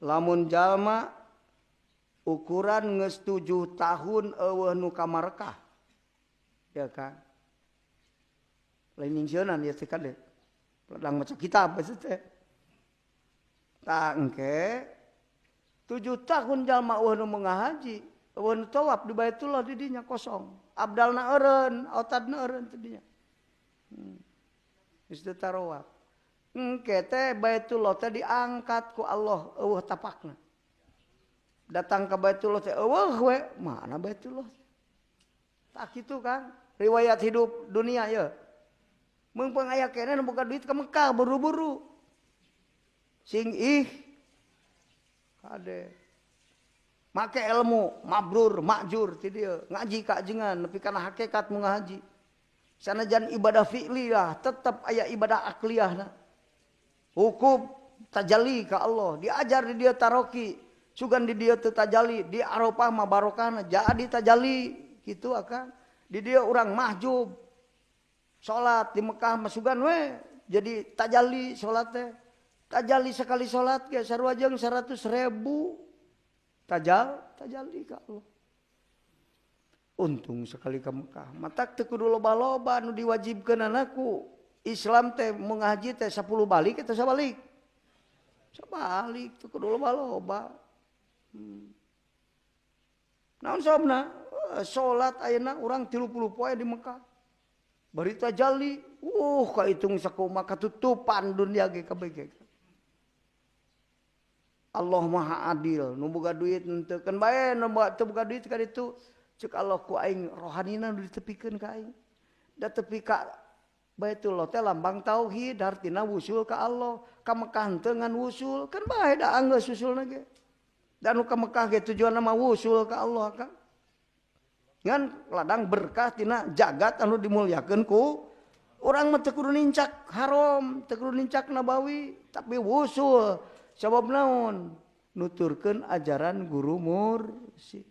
Lamun jalma ukuran geus 7 tahun eueuh nu ka Makkah. Ya kan? Lain nyingsieunan ieu teh kade. Ladang maca kitab geus teh. Tah engke 7 tahun jalma eueuh nu mengahaji, eueuh nu tawaf di Baitullah di dinya kosong. Abdalna eureun, autadna eureun teh dinya. Geus teu tarawaf. Engke teh Baitullah teh diangkat ku Allah eueuh tapakna. Datang ke Baitullah teh eueuh we, mana Baitullah? Tak kitu kan, riwayat hidup dunia ye. Meungpeung aya keneh nu boga duit ka Mekah buru-buru. Sing ih kade. Make ilmu mabrur makjur ti dieu, ngaji ka ajengan nepi kana hakikat mu ngahaji. Sanajan ibadah fi'liyah tetep aya ibadah akliyahna. Hukum tajalli ka Allah, diajar di dieu taroki, sugan di dieu teu tajalli, di Arafah mah barokahna jadi tajalli kitu akang. Di dieu urang mahjub. Salat di Mekah mah sugan we jadi tajalli salat teh. Tajalli sekali salat ge sarua jeung 100.000 tajalli ka Allah. Untung sekali ke Mekah. Matak teu kudu loba-loba nu diwajibkeun ku Islam teh mengaji teh 10 balik eta sabalik. Sabalik teu kudu loba-loba. Naon sababna? Salat ayeuna urang 30 poe di Mekah. Bari tajalli, kahitung sakumaha katutupan dunia ge kabeh. Allah Maha Adil, nu boga duit henteu keun bae, nu teu boga duit ka ditu. Cek Allah ku aing rohanina nu ditepikeun ka aing. Da tepi ka Baitullah teh lambang tauhid, hartina wusul ka Allah. Ka Mekah henteu ngan wusul, kan bae da anggeus wusulna ge. Da nu ka Mekah ge tujuanna mah wusul ka Allah kan. Ngan ladang berkah tina jagat anu dimulyakeun ku urang mah teu kudu nincak haram, teu kudu nincak nabawi, tapi wusul. Sabab naon? Nuturkeun ajaran guru mursyid.